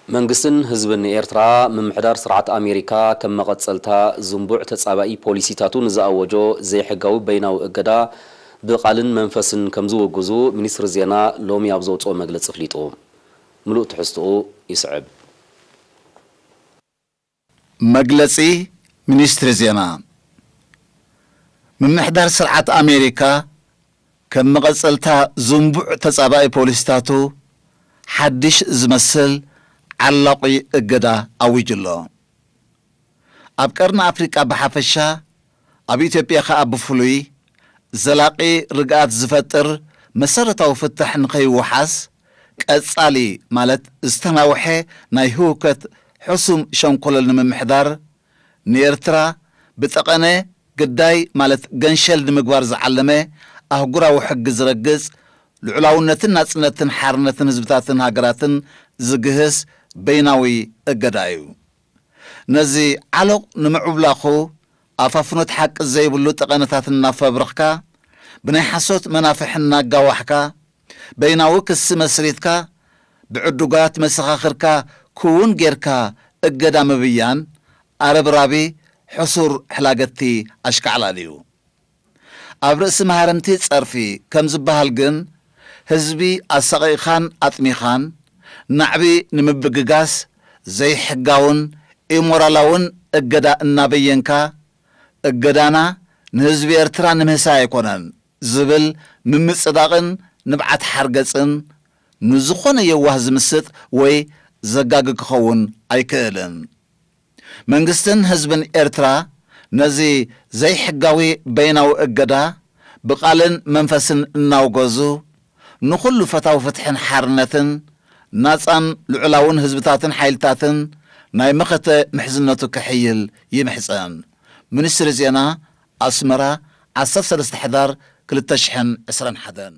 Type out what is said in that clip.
መንግስትን ህዝብን ኤርትራ፣ ምምሕዳር ስርዓት ኣሜሪካ ከም መቐጸልታ ዝንቡዕ ተጻባኢ ፖሊሲታቱ ንዝኣወጆ ዘይሕጋዊ በይናዊ እገዳ ብቓልን መንፈስን ከም ዝውግዙ ሚኒስትሪ ዜና ሎሚ ኣብ ዘውጽኦ መግለጺ ኣፍሊጡ። ምሉእ ትሕዝትኡ ይስዕብ። መግለጺ ሚኒስትሪ ዜና። ምምሕዳር ስርዓት ኣሜሪካ ከም መቐጸልታ ዝንቡዕ ተጻባኢ ፖሊሲታቱ ሓድሽ ዝመስል ዓላቒ እገዳ ኣዊጁ ኣሎ። ኣብ ቀርኒ ኣፍሪቃ ብሓፈሻ፣ ኣብ ኢትዮጵያ ኸኣ ብፍሉይ፣ ዘላቒ ርግኣት ዝፈጥር መሰረታዊ ፍታሕ ንኸይወሓስ፣ ቀጻሊ ማለት ዝተናውሐ ናይ ህውከት ሕሱም ሸንኮለል ንምምሕዳር፣ ንኤርትራ ብጠቐነ ግዳይ ማለት ገንሸል ንምግባር ዝዓለመ ኣህጉራዊ ሕጊ ዝረግጽ፣ ልዑላውነትን ናጽነትን ሓርነትን ህዝብታትን ሃገራትን ዝግህስ በይናዊ እገዳ እዩ። ነዚ ዓሎቕ ንምዕብላኹ ኣፋፍኖት ሓቂ ዘይብሉ ጠቐነታት እናፈብረኽካ፣ ብናይ ሓሶት መናፍሕ እናጋዋሕካ፣ በይናዊ ክሲ መስሪትካ፣ ብዕዱጋት መሰኻኽርካ ክውን ጌርካ እገዳ ምብያን ኣረብራቢ ሕሱር ሕላገቲ ኣሽካዕላል እዩ። ኣብ ርእሲ ማህረምቲ ጸርፊ ከም ዝበሃል ግን፣ ህዝቢ ኣሳቒቕኻን ኣጥሚኻን፣ ናዕቢ ንምብግጋስ ዘይሕጋውን ኢሞራላውን እገዳ እናበየንካ፣ እገዳና ንህዝቢ ኤርትራ ንምህሳይ ኣይኮነን ዝብል ምምጽዳቕን ንብዓት ሓርገጽን ንዝኾነ የዋህ ዝምስጥ ወይ ዘጋግ ክኸውን ኣይክእልን። መንግስትን ህዝብን ኤርትራ ነዚ ዘይሕጋዊ በይናዊ እገዳ ብቓልን መንፈስን እናውገዙ፣ ንኹሉ ፈታዊ ፍትሕን ሓርነትን፣ ናጻን ልዑላውን ህዝብታትን ሓይልታትን ናይ መኸተ ምሕዝነቱ ክሕይል ይምሕጸን። ሚኒስትሪ ዜና፣ ኣስመራ፣ ዓሰርተ ሰለስተ ሕዳር ክልተ ሽሕን ዕስራን ሓደን።